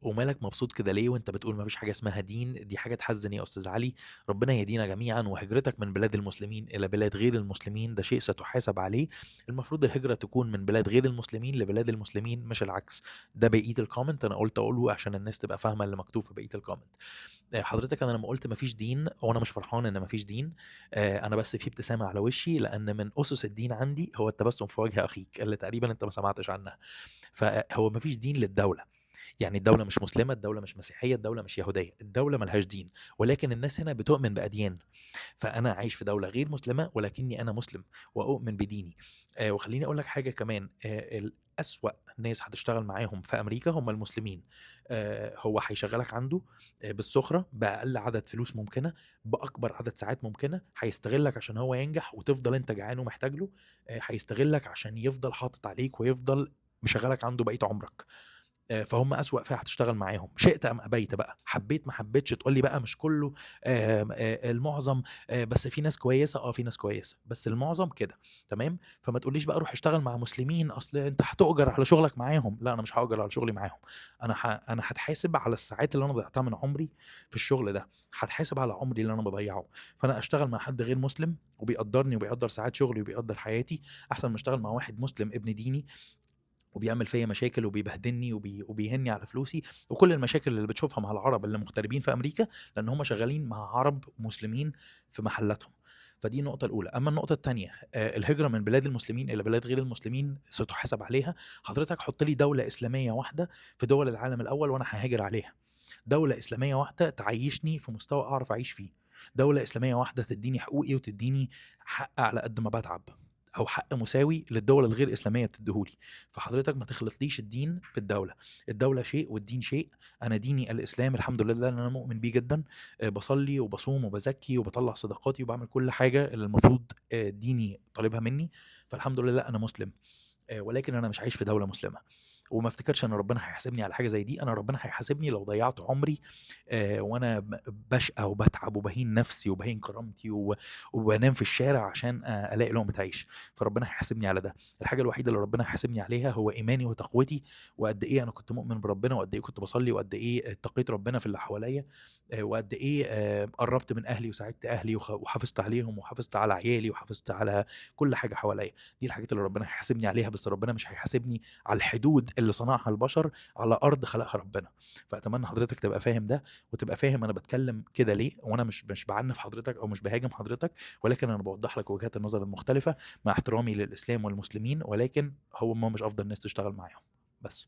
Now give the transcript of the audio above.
ومالك مبسوط كده ليه وأنت بتقول ما فيش حاجة اسمها دين؟ دي حاجة تحزن يا أستاذ علي. ربنا يهدينا جميعًا، وهجرتك من بلاد المسلمين إلى بلاد غير المسلمين ده شيء ستحاسب عليه. المفروض الهجرة تكون من بلاد غير المسلمين لبلاد المسلمين مش العكس. ده بقية ال comment أنا قلت أقوله عشان الناس تبقى فاهمة اللي مكتوب في بقية ال comment. حضرتك أنا لما قلت ما فيش دين وأنا مش فرحان إن ما فيش دين، أنا بس في ابتسامة على وشي لأن من أسس الدين عندي هو التبسم في وجه أخيك، اللي تقريبًا أنت ما سمعتش عنها. فهو ما فيش دين للدولة، يعني الدولة مش مسلمة، الدولة مش مسيحية، الدولة مش يهودية، الدولة ما لهاش دين، ولكن الناس هنا بتؤمن بأديان. فأنا عايش في دولة غير مسلمة ولكني أنا مسلم وأؤمن بديني. وخلّيني أقول لك حاجة كمان، الأسوأ ناس هتشتغل معاهم في أمريكا هم المسلمين. هو هيشغّلك عنده بالسُخرة، بأقل عدد فلوس ممكنة، بأكبر عدد ساعات ممكنة، هيستغلك عشان هو ينجح وتفضل أنت جعان ومحتاج له، هيستغلك عشان يفضل حاطط عليك ويفضل مشغّلك عنده بقية عمرك. فهم أسوأ فئة هتشتغل معاهم، شئت أم أبيت بقى، حبيت ما حبيتش، تقول لي بقى مش كله، آمم المعظم، بس في ناس كويسة، آه في ناس كويسة، بس المعظم كده، تمام؟ فما تقوليش بقى روح اشتغل مع مسلمين، أصل أنت هتؤجر على شغلك معاهم، لأ أنا مش هاؤجر على شغلي معاهم، أنا هاتحاسب على الساعات اللي أنا ضيعتها من عمري في الشغل ده، هاتحاسب على عمري اللي أنا باضيعه، فأنا أشتغل مع حد غير مسلم وبيقدّرني وبيقدّر ساعات شغلي وبيقدّر حياتي، أحسن ما أشتغل مع واحد مسلم ابن ديني وبيعمل فيّا مشاكل وبيبهدلني وبيهينّي على فلوسي، وكل المشاكل اللي بتشوفها مع العرب اللي مغتربين في أمريكا، لإن هم شغالين مع عرب مسلمين في محلاتهم. فدي النقطة الأولى. أما النقطة التانية، الهجرة من بلاد المسلمين إلى بلاد غير المسلمين ستُحاسب عليها. حضرتك حُط لي دولة إسلامية واحدة في دول العالم الأول وأنا هاهاجر عليها. دولة إسلامية واحدة تعيّشني في مستوى أعرف أعيش فيه. دولة إسلامية واحدة تدّيني حقوقي وتدّيني حق على قد ما باتعب، أو حق مساوي للدول الغير إسلامية بتدّيه لي. فحضرتك ما تخلطليش الدين بالدولة، الدولة شيء والدين شيء. أنا ديني الإسلام الحمد لله إن أنا مؤمن بيه جدًا، باصلي وباصوم وبازكي وباطلّع صدقاتي وباعمل كل حاجة اللي المفروض ديني طالبها مني، فالحمد لله أنا مسلم، ولكن أنا مش عايش في دولة مسلمة. وما افتكرش إن ربنا هيحاسبني على حاجة زي دي، أنا ربنا هيحاسبني لو ضيّعت عمري وأنا باشقى وباتعب وباهين نفسي وباهين كرامتي وبانام في الشارع عشان ألاقي لقمة عيش، فربنا هيحاسبني على ده. الحاجة الوحيدة اللي ربنا هيحاسبني عليها هو إيماني وتقوتي، وقد إيه أنا كنت مؤمن بربنا، وقد إيه كنت باصلي، وقد إيه اتقيت ربنا في اللي حواليّا، وقد إيه قرّبت من أهلي وساعدت أهلي وحافظت عليهم وحافظت على عيالي وحافظت على كل حاجة حواليّا. دي الحاجات اللي ربنا هيحاسبني عليها، بس ربنا مش هيحاسبني على الحدود اللي صنعها البشر على أرض خلقها ربنا. فأتمنى حضرتك تبقى فاهم ده، وتبقى فاهم أنا باتكلم كده ليه، وأنا مش بعنف حضرتك أو مش باهاجم حضرتك، ولكن أنا باوضح لك وجهات النظر المختلفة مع احترامي للإسلام والمسلمين، ولكن هم مش أفضل ناس تشتغل معاهم، بس.